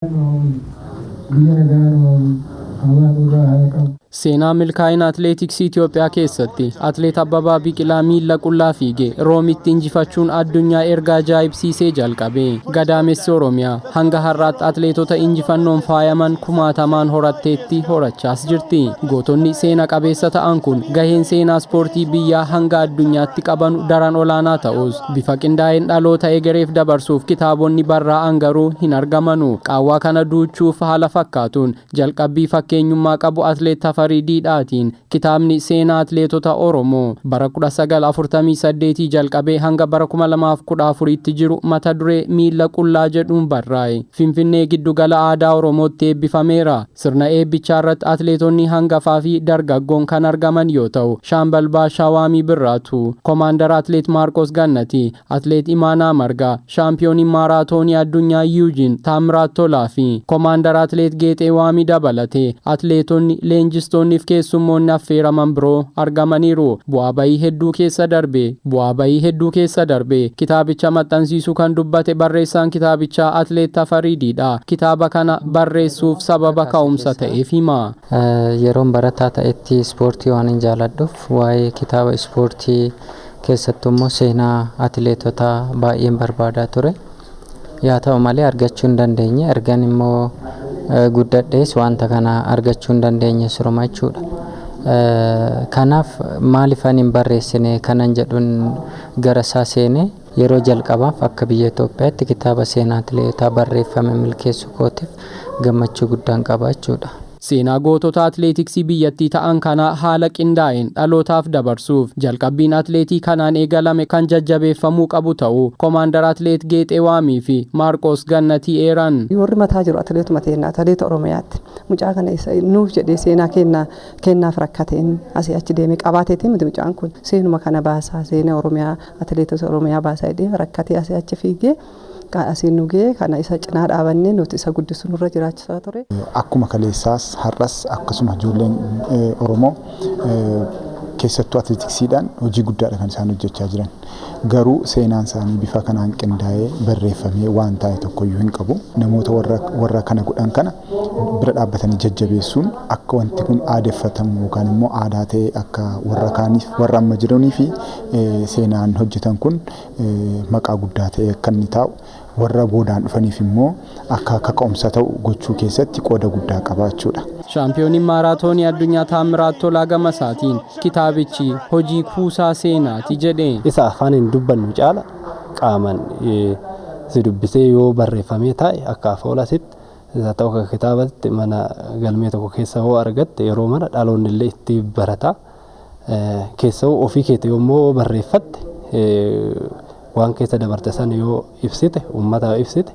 Nu hawwi. Biyya nagaa nu hawwi. Hamaa nurraa haa qabu. Seenaa milkaa'ina atileetiksii Itoophiyaa keessatti Atileet Abbabaa Biqilaa miilla qullaa fiige Roomitti injifachuun addunyaa erga ajaa'ibsiisee jalqabe. Gadaamessi Oromiyaa hanga har'aatti atileetota injifannoon faayaman kumaatamaan horatteetti horachaas jirti. Gootonni seena qabeessa ta'an kun gaheen seenaa ispoortii biyyaa hanga addunyaatti qabanu daran olaanaa ta'us bifa qindaa'een dhaloota egereef dabarsuuf kitaabonni barraa'an garuu hin argamanu. Qaawwaa kana duuchuuf haala fakkaatuun jalqabbii fakkeenyummaa qabu Atileet Tafarii Diidhaatiin kitaabni seenaa atileetota Oromoo bara 1948 jalqabee hanga bara 2014tti jiru mata duree Miilla Qullaa jedhuun barraa'e Finfinnee Giddugala Aadaa Oromootti eebbifameera. Sirna eebbichaarratti atileetonni hangafaa fi dargaggoon kan argaman yoo ta'u, Shaambal Baashaa Waamii Birraatuu, Komaandar Atileet Maarqos Gannatii, Atileet Imaanaa Margaa, Shaampiyooniin Maaraatoonii Addunyaa Yuujiin Taammiraat Tolaa fi Komaandar Atileet Geexee Waamii dabalatee atileetonni, leenjistoonni fi keessummoonni affeeraman biroo argamaniiru. Bu'aa bayii hedduu keessa darbee bu'aa bayii hedduu keessa darbee kitaabicha maxxansiisuu kan dubbate barreessaan kitaabichaa Atileet Tafarii Diidhaa kitaaba kana barreessuuf sababa ka'umsa ta'eef hima. Yeroon barataa ta'etti ispoortii waanin jaaladhuuf waa'ee kitaaba ispoortii keessattuu immoo seenaa atileetotaa baay'een barbaadaa ture. Yaa ta'u malee argachuu hin dandeenye. Ergan immoo guddadhees wanta kana argachuu hin dandeenye suruma jechuudha. Kanaaf maaliifan hin barreessine kanan jedhuun gara isaa seene yeroo jalqabaaf akka biyya Itoophiyaatti kitaaba seenaa atileetotaa barreeffame milkeessuu kootiif gammachuu guddaan qaba jechuudha. Seenaa gootota atileetiksii biyyattii ta'an kanaa haala qindaa'een dhalootaaf dabarsuuf jalqabbiin atileetii kanaan eegalame kan jajjabeeffamuu qabu ta'uu Komaandar Atileet Geexee Waamii fi Maarqoos Gannatii eeran. Warri mataa jiru atileetuma teenna atileeta Oromiyaatti. Mucaa kana isa nuuf jedhee seenaa keenna kennaaf rakkate inni asii achi deemee qabaateetii miti mucaan kun seenuma kana baasaa seenaa Oromiyaa atileetota Oromiyaa baasaa jedhee rakkatee asii achi fiigee kan asiin nu ga'e kana isa cinaa dhaabannee nuti isa guddisuu nurra jiraachisaa ture. Akkuma kaleessaas har'as akkasuma ijoolleen Oromoo keessattuu atileetiksiidhaan hojii guddaadha kan isaan hojjechaa jiran. Garuu seenaan isaanii bifa kanaan qindaa'ee barreeffamee waan taa'e tokkoyyuu hin qabu. Namoota warra kana godhan kana bira dhaabbatanii jajjabeessuun akka wanti kun aadeffatamu yookaan immoo aadaa ta'ee akka warra kaaniif warra amma jiranii fi seenaan hojjetan kun maqaa guddaa ta'ee akka inni taa'u warra boodaan dhufaniif immoo akka kaka'umsa ta'u gochuu keessatti qooda guddaa qaba jechuudha. Shaampiyooniin maaraatoonii addunyaa Taammiraat Tolaa gamasaatiin kitaabichi hojii kuusaa seenaati jedhe. Isa afaaniin dubbannu caala qaaman si dubbisee yoo barreeffamee taa'e akka afoolasitti haa ta'u akka kitaabatti mana galmee tokko keessa hoo argatte yeroo mara dhaloonni illee itti barata. Keessawuu ofii keetti yommuu barreeffatte waan keessa dabarte san yoo ibsite uummataaf ibsite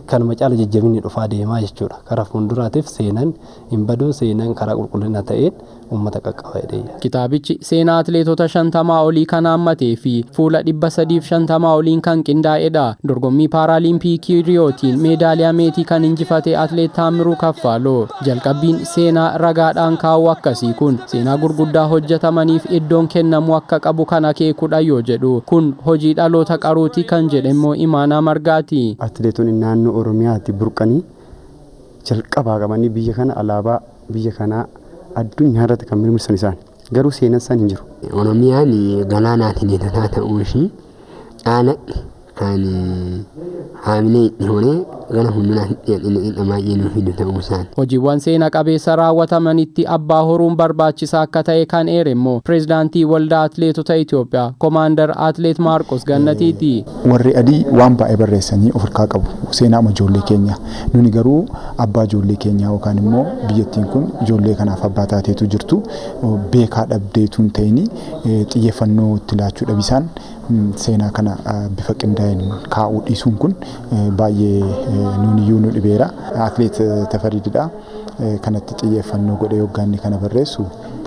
kanuma caala jajjabinni dhufaa deemaa jechuudha. Karaa fuulduraatiif seenan hin badu seenan karaa qulqullina ta'een uummata qaqqaba jedhee yaada. Kitaabichi seenaa atileetota 50 olii kan haammatee fi fuula 350 oliin kan qindaa'edha. Dorgommii Paaraalimpikii Riyootiin meedaaliyaa meetii kan injifate Atileet Taammiruu Kaffaaloo jalqabbiin seenaa ragaadhaan kaa'uu akkasii kun seenaa gurguddaa hojjetamaniif iddoon kennamuu akka qabu kan akeekudha yoo jedhu, kun hojii dhaloota qaruuti kan jedhemmoo Imaanaa Margaati. Atileetonni naannoo Oromiyaati burqanii jalqabaa qabanii biyya kana alaabaa biyya kanaa addunyaa irratti kan mirmirsan isaan. Garuu seenan isaan hin jiru. Oromiyaan galaana atileetotaa ta'uu ishii caalatti kan haamilee itti horee gara fuulduraatti xiinxala baay'ee nuuf fidu ta'uu isaati. Hojiiwwan seena qabeessa raawwatamanitti abbaa horuun barbaachisaa akka ta'e kan eere immoo Pireezidaantii Waldaa Atileetota Itoophiyaa Komaandar Atileet Maarqos Gannatiiti. Warri adii waan baay'ee barreessanii of harkaa qabu seenaama ijoollee keenya. Nuni garuu abbaa ijoollee keenyaa yookaan immoo biyyattiin kun ijoollee kanaaf abbaa taateetu jirtu beekaa dhabdeetu hin ta'ini xiyyeeffannoo itti laachuu dhabisaan seenaa kana bifa qindaa'een kaa'uu dhiisuun kun baay'ee nuuniyyuu nu dhibeera. Atileet Tafarii Didhaa kanatti xiyyeeffannoo godhee hoggaanni kana barreessu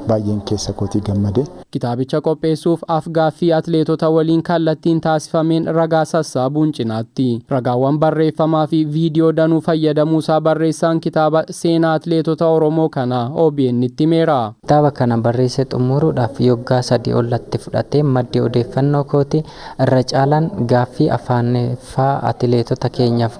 baay'een keessa kootii gammade. Kitaabicha qopheessuuf af-gaaffii atileetota waliin kallattiin taasifameen ragaa sassaabuun cinaatti, ragaawwan barreeffamaa fi viidiyoo danuu fayyadamuusaa barreessaan kitaaba seenaa atileetota Oromoo kanaa OBN'tti himeera. Kitaaba kana barreessee xumuruudhaaf yoggaa 3 ol natti fudhate. Maddi odeeffannoo kootii irra caalaan gaaffii afaaniffaa atileetota keenyaaf.